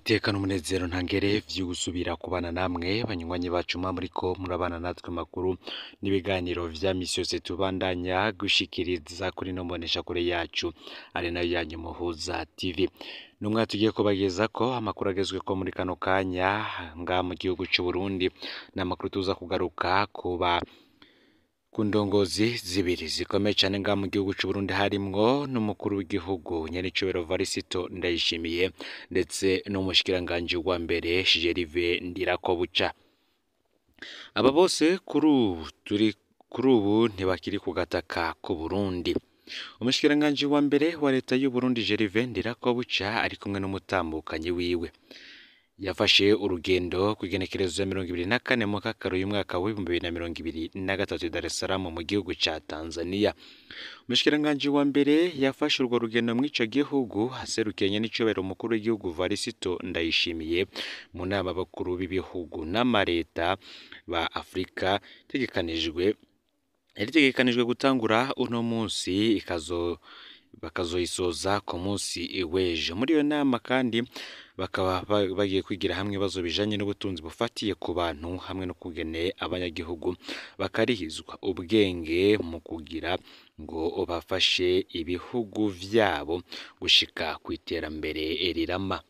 Niteka n'umunezero ntangere vy'ugusubira kubana namwe banywanyi bacu mwa muriko murabana natwe makuru n'ibiganiro vya misi yose tubandanya gushikiriza kuri ino mboneshakure yacu ari nayo yanyu Muhuza TV. Numwe tugiye kubagezako amakuru agezweko muri kano kanya ngaha mu gihugu c'u Burundi, n'amakuru tuza kugaruka kuba ku ndongozi zibiri zikomeye cane ngaha mu gihugu c'u Burundi, harimwo n'umukuru w'igihugu nyenicubahiro Varisito Ndayishimiye ndetse n'umushikiranganji wa mbere Gervais Ndirakobuca. Aba bose kuri ubu turi kuri ubu ntibakiri ku gataka k'u Burundi. Umushikiranganji wa mbere wa leta y'u Burundi Gervais Ndirakobuca ari kumwe n'umutambukanyi wiwe yafashe urugendo kw'igenekerezo ya 24 Mukakaro y'umwaka w'2023 i Dar es Salaam mu gihugu ca Tanzania. Umushikiranganji wa mbere yafashe urwo rugendo mw'ico gihugu aserukiye nyenicubahiro umukuru w'igihugu Varisito Ndayishimiye mu nama bakuru b'ibihugu n'amareta ba Afrika itegekanijwe yari itegekanijwe gutangura uno munsi ikazo bakazoyisoza ku munsi w'ejo. Muri iyo nama kandi bakaba bagiye kwigira hamwe ibibazo bijanye n'ubutunzi bufatiye ku bantu hamwe no kugene abanyagihugu bakarihizwa ubwenge mu kugira ngo bafashe ibihugu vyabo gushika kw'iterambere rirama.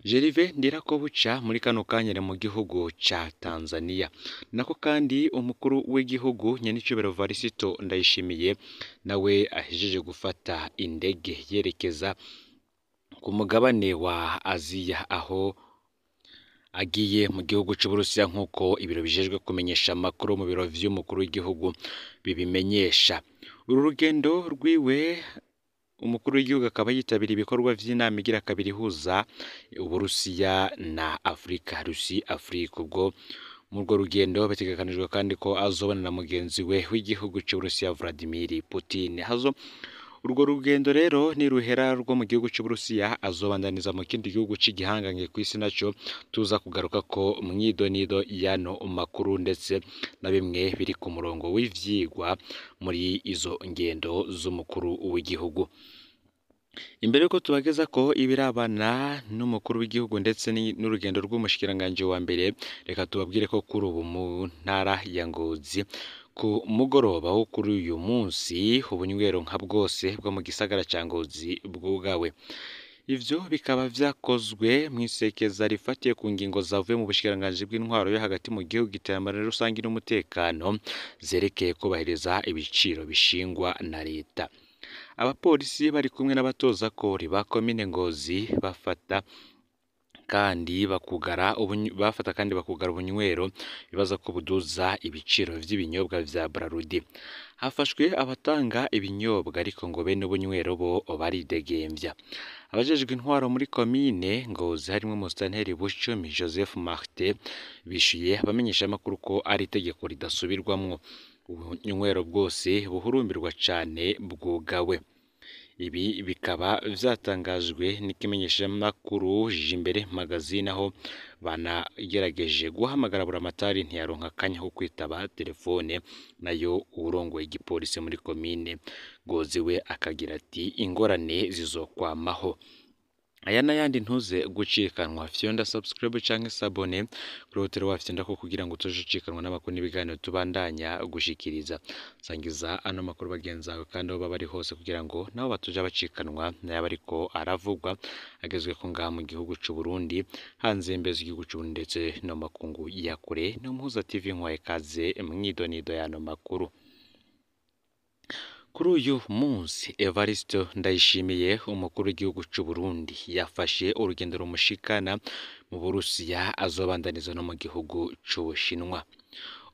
Gervais Ndirakobuca muri kano kanya ari mu gihugu ca Tanzania. Nako kandi umukuru w'igihugu nyenicubahiro Varisito Ndayishimiye nawe ahejeje gufata indege yerekeza ku mugabane wa Aziya aho agiye mu gihugu c'Uburusiya nk'uko ibiro bijejwe kumenyesha amakuru mu biro vy'umukuru w'igihugu bibimenyesha. Uru rugendo rwiwe umukuru w'igihugu akaba yitabira ibikorwa vy'inama igira kabiri ihuza Uburusiya na Afrika, Rusi Afrika. Ubwo muri urwo rugendo bitegekanijwe kandi ko azobona na mugenzi we w'igihugu c'Uburusiya Vladimir Putin. Hazo urwo rugendo rero niruhera rwo mu gihugu c'Uburusiya azobandaniza mu kindi gihugu c'igihangange kw'isi naco tuza kugaruka ko mwidonido y'ano makuru ndetse na bimwe biri ku murongo w'ivyigwa muri izo ngendo z'umukuru w'igihugu. Imbere yuko tubageza ko ibirabana n'umukuru w'igihugu ndetse n'urugendo rw'umushikiranganji wa mbere, reka tubabwire ko kuri ubu mu ntara ya Ngozi ku mugoroba wo kuri uyu munsi ubunywero nka bwose bwo mu gisagara ca Ngozi bwugawe. Ivyo bikaba vyakozwe mw'isekeza rifatiye ku ngingo zavuye mu bushikiranganji bw'intwaro yo hagati mu gihugu, iterambere rusangi n'umutekano zerekeye kubahiriza ibiciro bishingwa na leta. Abapolisi bari kumwe n'abatozakori ba komine Ngozi bafata kandi bakugara bafata kandi bakugara ubunywero bibaza ko buduza ibiciro vy'ibinyobwa vya Brarudi. Hafashwe abatanga ibinyobwa ariko ngo bene ubunywero bo baridegemvya. Abajejwe intwaro muri komine Ngozi harimwo Musitanteri Bucumi Joseph Martin bishuye abamenyeshamakuru ko ari itegeko ridasubirwamwo, ubunywero bwose buhurumbirwa cane bwugawe. Ibi bikaba vyatangajwe n'ikimenyeshamakuru Jimbere Magazine aho banagerageje guhamagara Buramatari ntiyaronka akanya ko kwitaba telefone, nayo uwurongoye igipolisi muri komine Ngozi we akagira ati ingorane zizokwamaho. Aya n'ayandi ntuze gucikanwa, fyonda subscribe canke s'abonner kuri hoteli wafyonda ko kugira ngo utoje ucikanwa n'amakuru n'ibiganiro tubandanya gushikiriza. Sangiza ano makuru bagenzi bawe kandi aho baba bari hose kugira ngo nabo batoja bacikanwa n'ayaba ariko aravugwa agezweko ngaha mu gihugu c'u Burundi, hanze y'imbibe z'igihugu c'u Burundi ndetse no mu makungu ya kure. No Muhuza TV nkwaye ikaze mwidonido y'ano makuru. Kuri uyu munsi Evariste Ndayishimiye umukuru w'igihugu c'u Burundi yafashe urugendo rumushikana mu Burusiya azobandaniza no mu gihugu c'Ubushinwa.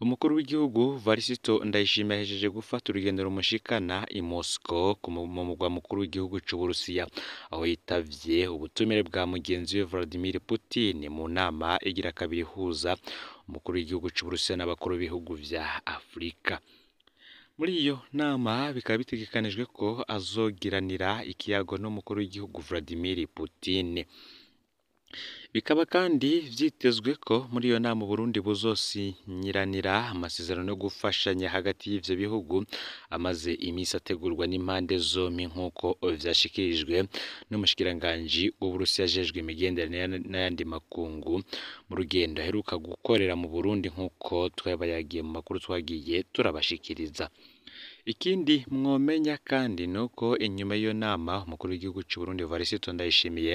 Umukuru w'igihugu Varisito Ndayishimiye ahejeje gufata urugendo rumushikana i Moscow mu mugwa mukuru w'igihugu c'Uburusiya aho yitavye ubutumire bwa mugenzi we Vladimir Putin mu nama igira kabiri ihuza umukuru w'igihugu c'Uburusiya n'abakuru b'ibihugu vya Afrika. Muri iyo nama bikaba bitegekanijwe ko azogiranira ikiyago n'umukuru w'igihugu Vladimir Putin. Bikaba kandi vyitezwe ko muri iyo nama Uburundi buzosinyiranira amasezerano yo gufashanya hagati y'ivyo bihugu amaze imisi ategurwa n'impande zompi, nk'uko vyashikirijwe n'umushikiranganji w'Uburusiya ajejwe imigenderanire n'ayandi makungu mu rugendo aheruka gukorera mu Burundi, nk'uko twabayagiye mu makuru twagiye turabashikiriza. Ikindi mwomenya kandi nuko inyuma y'iyo nama umukuru w'igihugu c'u Burundi Evariste Ndayishimiye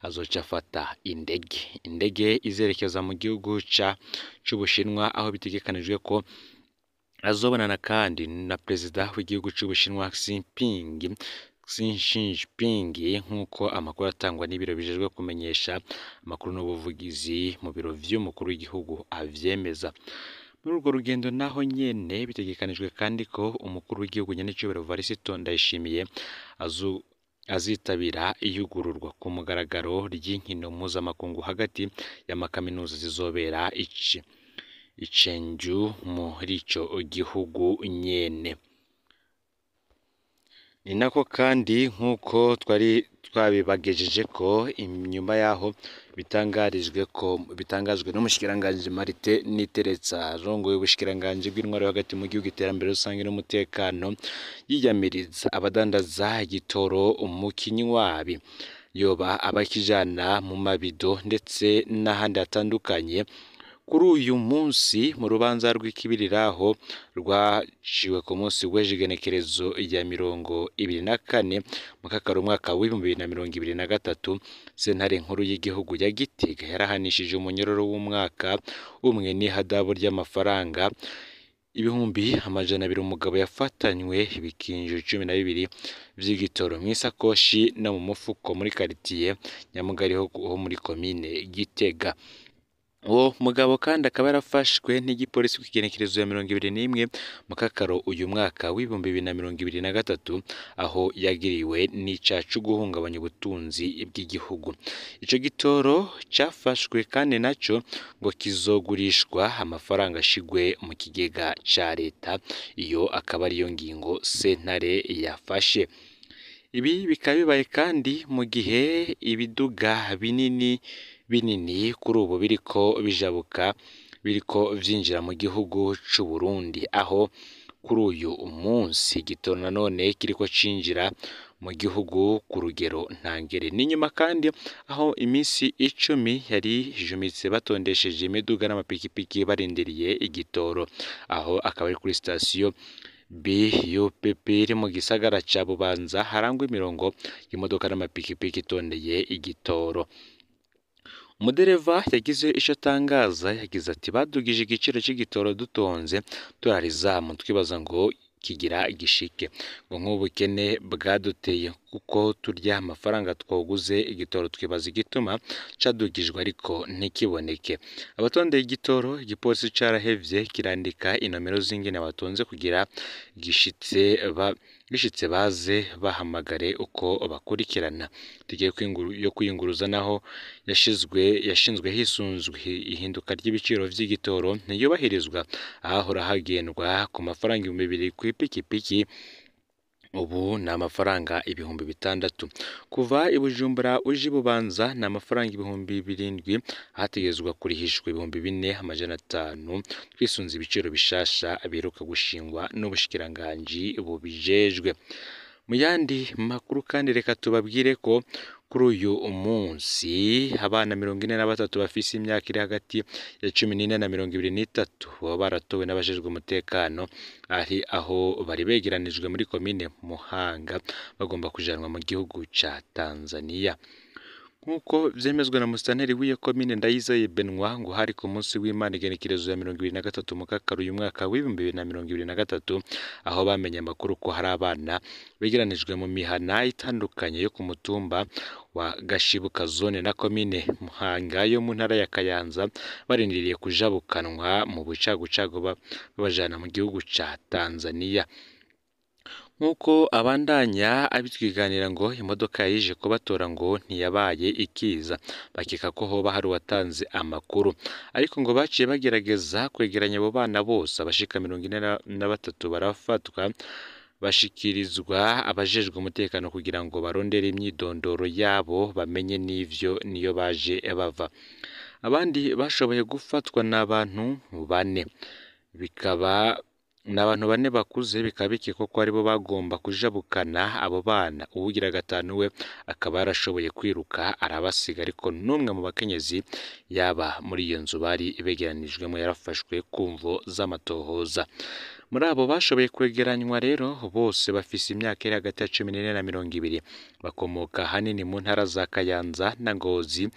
azoca afata indege izerekeza mu gihugu c'Ubushinwa, aho bitegekanijwe ko azobonana kandi na perezida w'igihugu c'Ubushinwa Xi Jinping, nk'uko amakuru atangwa n'ibiro bijejwe kumenyesha amakuru n'ubuvugizi mu biro vy'umukuru w'igihugu avyemeza. Muri urwo rugendo naho nyene bitegekanijwe kandi ko umukuru w'igihugu nyenecubahiro Evariste Ndayishimiye azitabira iyugururwa ku mugaragaro ry'inkino mpuzamakungu hagati y'amakaminuza zizobera i Chengdu muri ico gihugu nyene. Ni nako kandi nk'uko twari twabibagejeje ko inyuma yaho bitangajwe n'umushikiranganji Martin Niteretse arongoye ubushikiranganji bw'intwaro hagati mu gihugu, iterambere rusange n'umutekano, yiyamiriza abadandaza igitoro mu kinywabi, yoba abakijana mu mabido ndetse n'ahandi hatandukanye. Kuri uyu munsi mu rubanza rw'ikibiriraho rwaciwe ku munsi w'ejo igenekerezo rya 24 Mukakaro umwaka w'2023, sentare nkuru y'igihugu ya Gitega yarahanishije umunyororo w'umwaka umwe n'ihadabu ry'amafaranga 200,000 umugabo yafatanywe ibikinju 12 vy'igitoro mw'isakoshi no mu mufuko muri karitiye Nyamugari ho muri komine Gitega. Uwo mugabo kandi akaba yarafashwe n'igipolisi kw'igenekerezo ya 21 Mukakaro uyu mwaka w'2023, aho yagiriwe n'icaha co guhungabanya ubutunzi bw'igihugu. Ico gitoro cafashwe kandi naco ngo kizogurishwa amafaranga ashigwe mu kigega ca leta, iyo akaba ariyo ngingo sentare yafashe. Ibi bikaba bibaye kandi mu gihe ibiduga binini binini kuri ubu biriko bijabuka, biriko vyinjira mu gihugu c'u Burundi, aho kuri uyu munsi igitoro nanone kiriko cinjira mu gihugu ku rugero ntangere. N'inyuma kandi aho imisi 10 yari ijumitse batondesheje imiduga n'amapikipiki barindiriye igitoro, aho akaba ari kuri sitasiyo BUPP iri mu gisagara ca Bubanza, harangwa imirongo y'imodoka n'amapikipiki itondeye igitoro. Umudereva yagize ico atangaza, yagize ati: badugije igiciro c'igitoro dutonze turarizamu twibaza ngo kigira gishike, ngo nk'ubukene bwaduteye kuko turya amafaranga twaguze igitoro, twibaza igituma cadugijwe ariko ntikiboneke. Abatondeye igitoro igipolisi carahevye kirandika inomero z'ingene batonze kugira gishitse baze bahamagare uko bakurikirana. Itike yo kwiyunguruza naho yashinzwe hisunzwe ihinduka ry'ibiciro vy'igitoro ntiyubahirizwa, ahahora hagendwa ku mafaranga 2000 kw'ipikipiki ubu ni amafaranga 6000. Kuva i Bujumbura uje i Bubanza ni amafaranga 7000, ahategerezwa kurihishwa 4500 twisunze ibiciro bishasha biheruka gushingwa n'ubushikiranganji bubijejwe. Mu yandi makuru kandi reka tubabwire ko kuri uyu munsi abana 43 bafise imyaka iri hagati ya 14 na 23 baba baratowe n'abajejwe umutekano, ari aho bari begeranijwe muri komine Muhanga bagomba kujanwa mu gihugu ca Tanzania. Nk'uko vyemezwa na musitanteri w'iyo komine Ndayizeye Benoit, ngo hari ku munsi w'Imana igenekerezo ya 23 Mukakaro uyu mwaka w'2023, aho bamenye amakuru ko hari abana begeranijwe mu mihana itandukanye yo ku mutumba wa Gashibuka zone na komine Muhanga yo mu ntara ya Kayanza, barindiriye kujabukanwa mu bucagucagu babajana mu gihugu ca Tanzania. Nk'uko abandanya abitwiganira ngo imodoka yayije kubatora ngo ntiyabaye ikiza, bakeka ko hoba hari uwatanze amakuru, ariko ngo baciye bagerageza kwegeranya abo bana bose abashika 43 barafatwa Bashikirizwa abajejwe umutekano kugira ngo barondere imyidondoro yabo, bamenye n'ivyo niyo baje bava. Abandi bashoboye gufatwa n'abantu bane, bikaba n'abantu bane bakuze, bikaba bikekwa ko aribo bagomba kujabukana abo bana. Uwugira gatanu we akaba yarashoboye kwiruka arabasiga, ariko n'umwe mu bakenyezi yaba muri iyo nzu bari begeranijwemo yarafashwe ku mvo z'amatohoza. Muri abo bashoboye kwegeranywa rero bose bafise imyaka iri hagati ya 14 na 20, bakomoka ahanini mu ntara za Kayanza na Ngozi.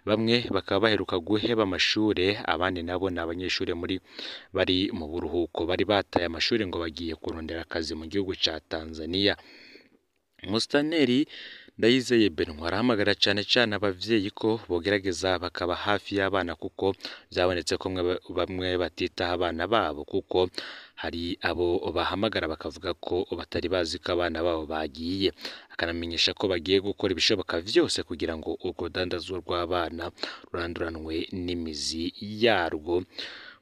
Bamwe bakaba baheruka guheba amashure, abandi nabo ni abanyeshure muri bari mu buruhuko, bari bataye amashuri ngo bagiye kurondera akazi mu gihugu ca Tanzania. Musitanteri Ndayizeye Benoit arahamagara cane cane abavyeyi ko bogerageza bakaba hafi y'abana, kuko vyabonetse ko bamwe batitaho abana babo, kuko hari abo bahamagara bakavuga ko batari bazi ko abana babo bagiye. Akanamenyesha ko bagiye gukora ibishoboka vyose kugira ngo urwo rudandazwa rw'abana ruranduranwe n'imizi yarwo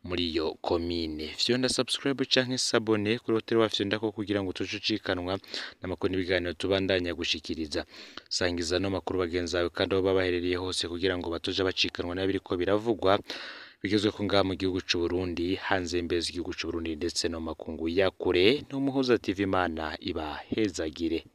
muri iyo komine. Fyonda subscribe canke s'abonner kuri hoteli wa Fyonda ko kugira ngo tucucikanwa n'amakuru n'ibiganiro tubandanya gushikiriza. Sangiza no makuru bagenzi bawe kandi aho baba baherereye hose kugira ngo batoja bacikanwa n'abiriko biravugwa bigezwe ko ngaha mu gihugu c'u Burundi, hanze imbere z'igihugu c'u Burundi ndetse no makungu ya kure. N'Umuhuza TV, Imana ibahezagire.